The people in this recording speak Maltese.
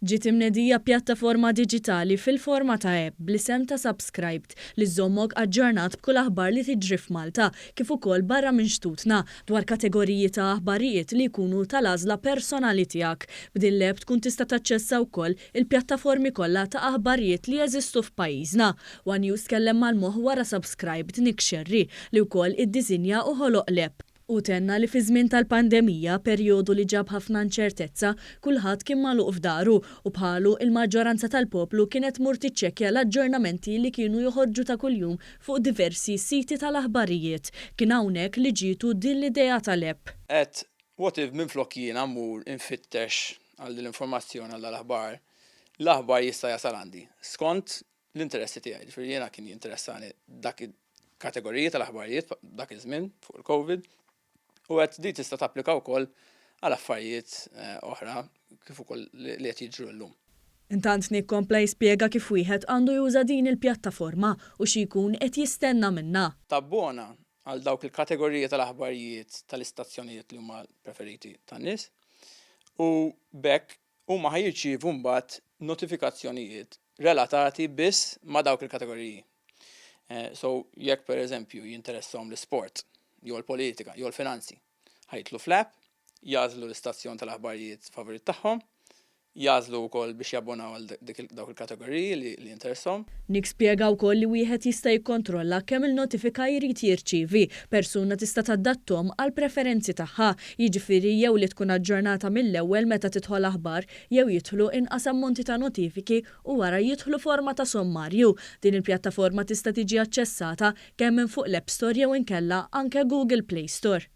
Ġiet imnedija pjattaforma diġitali fil-forma ta' app bl-isem ta' Subscribed li żżommok aġġornat b'kull aħbar li tiġri f'Malta kif ukoll barra minn xtutna dwar kategoriji ta' aħbarijiet li jkunu tal-għażla personali tiegħek. B'din l-app tkun tista' taċċessa wkoll il-pjattaformi kollha ta' aħbarijiet li jeżistu f'pajjiżna. One News tkellem mal-moħħ wara Subscribed Nick Scerri li wkoll iddisinja u ħoloq l-app. Hu tenna li fiż-żmien tal-pandemija, perjodu li ġab ħafna inċertezza, kulħadd kien magħluq f'daru u bħalu il-maġġoranza tal-poplu kienet tmur tiċċekkja l-aġġornamenti li kienu joħorġu ta' kuljum fuq diversi siti tal-aħbarijiet. Kien hawnhekk li ġietu din l-idea tal-app. Għedt, what if minflok jiena mmur infittex għal din l-informazzjoni għal dal-aħbar, l-aħbar jista' jasal għandi skont l-interessi tiegħi. Ġifieri jiena kien jinteressani dak il-kategoriji tal-aħbarijiet dak iż-żmien fuq il-Covid u għedt di tista' tapplika wkoll għal affarijiet oħra kif ukoll li qed jiġru llum. Intant Nick kompla jispjega kif wieħed għandu juża din il-pjattaforma u xi jkun qed jistenna minnha. Tabbona għal dawk il-kategoriji tal-aħbarijiet tal-istazzjonijiet li huma preferiti tan-nies u b'hekk huma ħa jirċievu mbagħad notifikazzjonijiet relatati biss ma' dawk il-kategoriji. So jekk pereżempju jinteressahom l-isport, jew il-politika, jew il-finanzi, ħa jidħlu fl-app, jagħżlu l-istazzjon tal-aħbarijiet favorit tagħhom, jagħżlu wkoll biex jabbonaw għal dawk il-kategoriji li jinteressahom. Nick spjega wkoll li wieħed jista' jikkontrolla kemm il-notifika jrid jirċievi. Persuna tista' taddatthom għall-preferenzi tagħha, jiġifieri jew li tkun aġġornata mill-ewwel meta tidħol aħbar jew jidħlu inqas ammonti ta' notifiki u wara jidħlu forma ta' sommarju. Din il-pjattaforma tista' tiġi aċċessata kemm minn fuq l-App Store jew inkella anke Google Play Store.